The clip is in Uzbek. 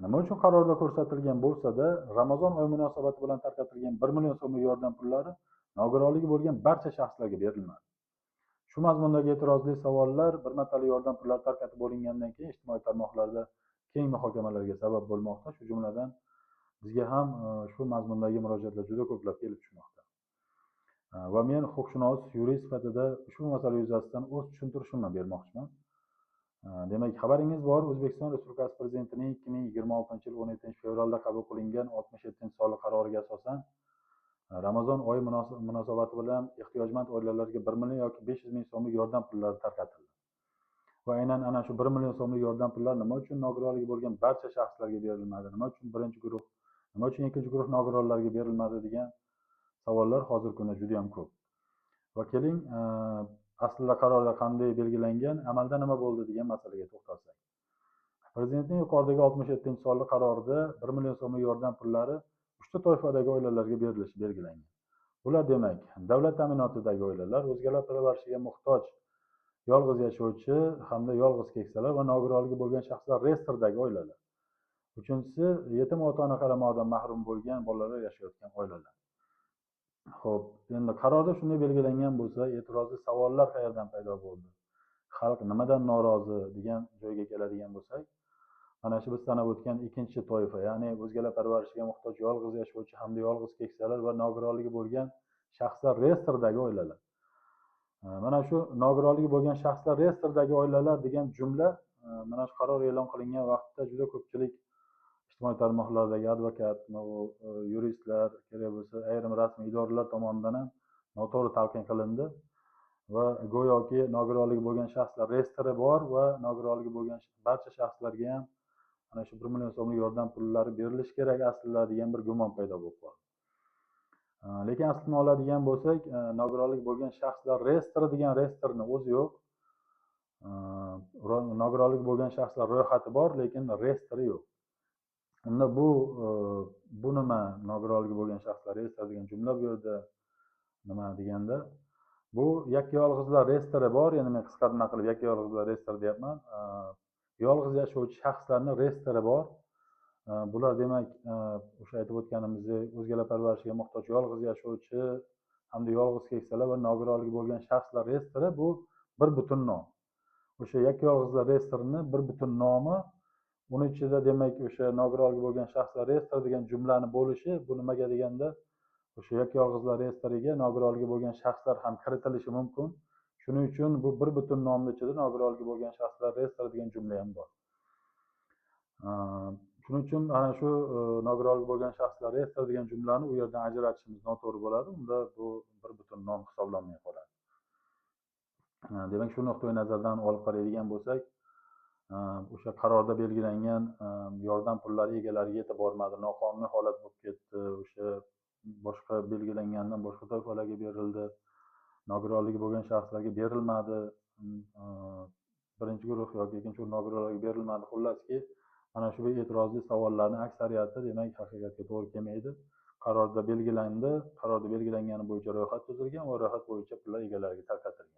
Nima uchun qarorda ko'rsatilgan bo'lsa-da, Ramazon oyi munosabati bilan tarqatilgan 1 million so'mlik yordam pullari nogironligi bo'lgan barcha shaxslarga berilmadi? Shu mazmundagi e'tirozli savollar bir martalik yordam pullari tarqatib bo'lingandan keyin ijtimoiy tarmoqlarda keng muhokamalarga sabab bo'lmoqda. Shu jumladan bizga ham shu mazmundagi murojaatlar juda ko'plab kelib tushmoqda. Va men huquqshunos, yurist sifatida ushbu masala yuzasidan o'z tushuntirishimni bermoqchiman. Demak, xabaringiz bor, O'zbekiston Respublikasi Prezidentining 2026-yil 17-fevralda qabul qilingan 67-sonli qaroriga asosan Ramazon oyi munosabati bilan ehtiyojmand oilalarga 1 million yoki 500 ming so'mlik yordam pullari tarqatildi. Va aynan ana shu 1 million so'mlik yordam pullari nima uchun nogironligi bo'lgan barcha shaxslarga berilmadi, nima uchun birinchi guruh, nima uchun ikkinchi guruh nogironlarga berilmadi degan savollar hozirgi kunda juda ham ko'p. Va keling, aslida qarorda qanday belgilangan, amalda nima bo'ldi degan masalaga to'xtalsak. Prezidentning yuqoridagi 67-sonli qarorida 1 million so'mlik yordam pullari 3 ta toifadagi oilalarga berilishi belgilangan. Bular demak, davlat ta'minotidagi oilalar, o'zgalar parvarishiga muhtoj yolg'iz yashovchi hamda yolg'iz keksalar va nogironligi bo'lgan shaxslar reyestrdagi oilalar. Uchinchisi, yetim ota-ona qaramog'idan mahrum bo'lgan bolalar yashayotgan oilalar. Xo'p, endi qarorda shunday belgilangan bo'lsa, e'tirozli savollar qayerdan paydo bo'ldi? Xalq nimadan norozi degan joyga keladigan bo'lsak, mana shu biz sanab o'tgan ikkinchi toifa, ya'ni o'zgalar parvarishiga muhtoj yolg'iz yashovchi hamda yolg'iz keksalar va nogironligi bo'lgan shaxslar reyestrdagi oilalar. Mana shu nogironligi bo'lgan shaxslar reyestrdagi oilalar degan jumla mana shu qaror e'lon qilingan vaqtda juda ko'pchilik ijtimoiy tarmoqlardagi advokat, yuristlar, kerak bo'lsa ayrim rasmiy idoralar tomonidan ham noto'g'ri talqin qilindi va go'yoki nogironligi bo'lgan shaxslar reyestri bor va nogironligi bo'lgan barcha shaxslarga ham mana shu 1 million so'mlik yordam pullari berilishi kerak aslida degan bir gumon paydo bo'lib qoldi. Lekin aslini oladigan bo'lsak, nogironligi bo'lgan shaxslar reyestri degan reyestrni o'zi yo'q. Nogironligi bo'lgan shaxslar ro'yxati bor, lekin reyestri yo'q. Unda bu nima nogironligi bo'lgan shaxslar reyestri degan jumla bu yerda nima deganda, bu yakka yolg'izlar reyestri bor, endi men qisqartma qilib yakka yolg'izlar reyestri deyapman. Yolg'iz yashovchi shaxslarning reyestri bor. Bular demak, o'sha aytib o'tganimizdek, o'zgalar parvarishiga muhtoj yolg'iz yashovchi hamda yolg'iz keksalar va nogironligi bo'lgan shaxslar reyestri bu bir butun nom. O'sha yakka yolg'izlar reyestrini bir butun nomi, uni ichida demak o'sha nogironligi bo'lgan shaxslar reyestri degan jumlani bo'lishi, bu nimaga deganda, o'sha yakka yolg'izlar reyestriga nogironligi bo'lgan shaxslar ham kiritilishi mumkin. Shuning uchun bu bir butun nomni ichida nogironligi bo'lgan shaxslar reyestri degan jumla ham bor. Shuning uchun ana shu nogironligi bo'lgan shaxslar reyestri degan jumlani u yerdan ajratishimiz noto'g'ri bo'ladi. Unda bu bir butun nom hisoblanmay qoladi. Demak, shu nuqtai nazardan olib qaraydigan bo'lsak, o'sha qarorda belgilangan yordam pullari egalariga yetib bormadi, noqonuniy holat bo'lib ketdi, o'sha boshqa belgilangandan boshqa toifalarga berildi, nogironligi bo'lgan shaxslarga berilmadi, birinchi guruh yoki ikkinchi guruh nogironlarga berilmadi. Xullaski, mana shu e'tirozli savollarning aksariyati demak haqiqatga to'g'ri kelmaydi. Qarorda belgilandi, qarorda belgilangani bo'yicha ro'yxat tuzilgan va ro'yxat bo'yicha pullar egalariga tarqatilgan.